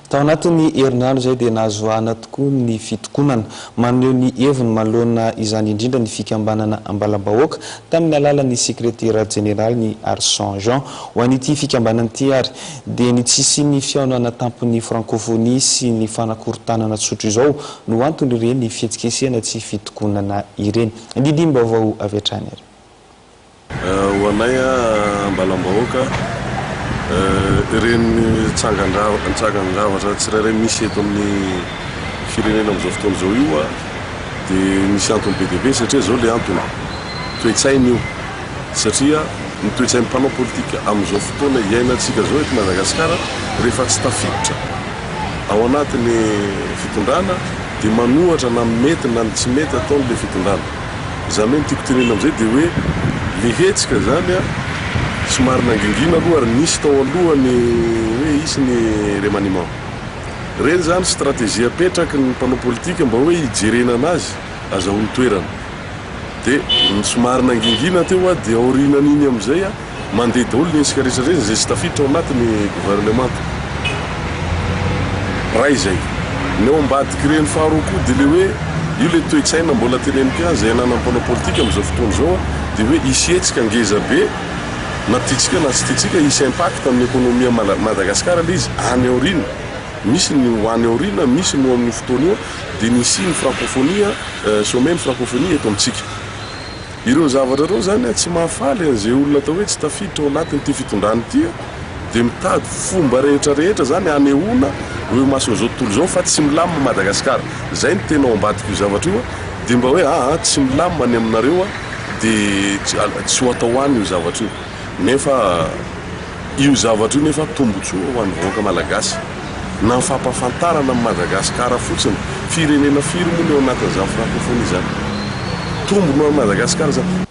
Tao anatin'ny herinandro izay dia nahazo vahana tokoa ny fitokonana. Maneho ny heviny manoloana izany indrindra ny fikambanana Ambalambahoaka tamin'ny alalan'ny sekretera jeneraliny Arson Jean. Ho an'ity fikambanana ity ary dia ny tsy hisian'ny fihaonana tampon'ny frankofonia sy ny fanakorontanana tsotra izao no anton'ireny fihetsiketsehana tsy fitokonana ireny. Didim-baovao avy hatrany ary. Ho anay Ambalambahoaka, ireny tsangan-javatra tsirairay misy eto amin'ny firenena amin'izao fotoana izao io dia misy antony be dia be satria izao ilay antony, toe-tsaina io satria ny toe-tsain'ny mpanao politika amin'izao fotoana iainantsika izao eto Madagasikara rehefa tsy tafiditra ao anatin'ny fitondrana dia manohatra na ny mety na ny tsy mety ataon'ilay fitondrana. Izany hoe ny tiako tenenina amin'izay dia hoe le hetsika izany an, somary nangingina aloha ary nisy tao aloha ny hoe hisy ny remaniement. Ireny izany stratégie apetraky ny mpanao politika mba hoe hijerena anazy azahoany toerana. Dia ny somary nangingina teo an, dia aorianan'iny amin'izay an, Mandeha daholo ny hetsika rehetra rehetra izay tsy tafiditra ao anatin'ny gouvernemanta. Ray izay. Ny ao ambadik'ireny faharoa koa dia ilay hoe, io ilay toe-tsaina mbola teneniko ihany izay ananan'ny mpanao politika amin'izao fotoana izao dia hoe hisy hetsika ngeza be na tiantsika na tsy tiantsika hisy impact amin'ny ekonomia Madagascar ilay izy any aoriana. Misy ny ho any aoriana, misy ny ho amin'io fotoana io dia ny hisian'ny frankofonia, sommet ny frankofonia eto amintsika. Ireo zavatra ireo izany tsy mahafaly an'izay olona atao hoe tsy tafiditra ao anatin'ity fitondrana ity dia mitady fomba rehetra rehetra izany hanehoana eo imason'izao tontolo izao fa tsy milamina Madagasikara. Izay no tena ao ambadik'io zavatra io dia mba hoe aa tsy milamina ny aminareo dia tsy ho atao any io zavatra io. Nefa io zavatra io nefa tombotsoa ho an'ny vahoaka malagasy. Na ny fampahafantarana an'i Madagasikara fotsiny, firenena firy moa no ao anatin'izany frankofonia izany? Tombony ho an'i Madagasikara izany.